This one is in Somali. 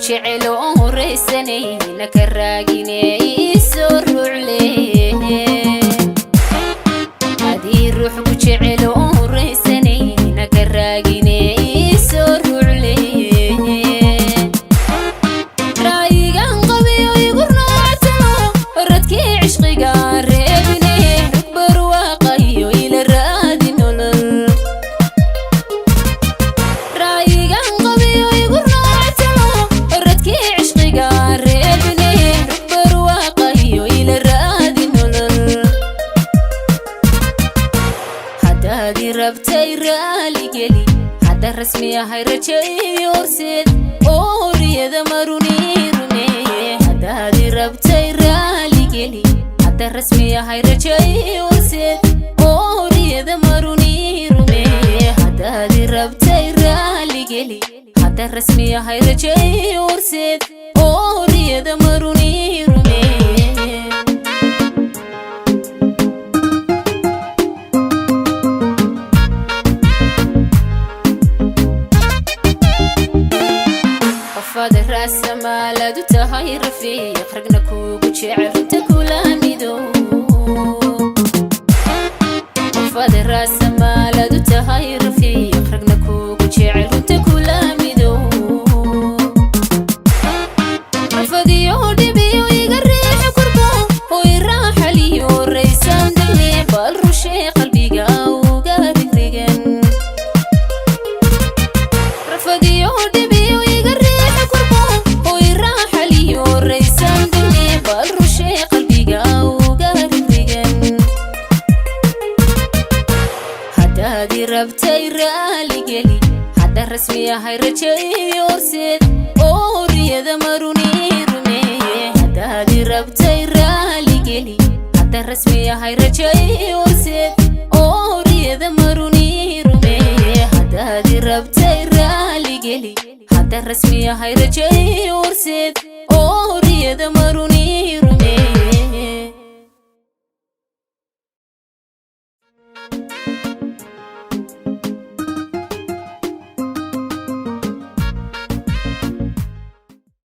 Jecel oo horaysanayna ka raagine isoo rucle. Adii ruux ku jecel oo horaysanayna ka raagine isoo rucle. Ra'yigan qabiyo igu raacsano, oradkii cishqiga reebine, rugbarwaaqayo ila raadi nolol. Ra'yigan qabiyo igu raacsano, oradkii cishqiga reebine, rugbarwaaqayo ila raadi nolol. Haddaad i rabtay raaligeli, hadda rasmi ahay rajayo horseed ooriyada maruni rumeeye. Haddaad i rabtay raaligeli, hadda rasmi ahay rajayo horseed ooriyada maruni rumeeye. Haddaad i rabtay raaligeli, hadda rasmi ahay rajayo horseed ooriyada maruni rumeeye. Qofada raasamaaladu tahay rafiiq, ragna kuugu jecel, runta kula midow. Qofada raasamaaladu tahay rafiiq, ragna kuugu jecel, runta kula midow. Rafadiyo dhibiyo iga riixi kurbo, hoy raaxaliyo raysaan degne, bal rushee qalbiga uga rigrigan. Rafadiyo dhibiyo iga riixi kurbo, hoy raaxaliyo raysaan degne, bal rushee qalbiga uga rigrigan. Haddaad i rabtay raaligeli, hadda rasmi ahay rajayo horseed ooriyada maruni rumeeye. Haddaad i rabtay raaligeli, hadda rasmi ahay rajayo horseed ooriyada maruni rumeeye. Haddaad i rabtay raaligeli, hadda rasmi ahay rajayo horseed ooriyada.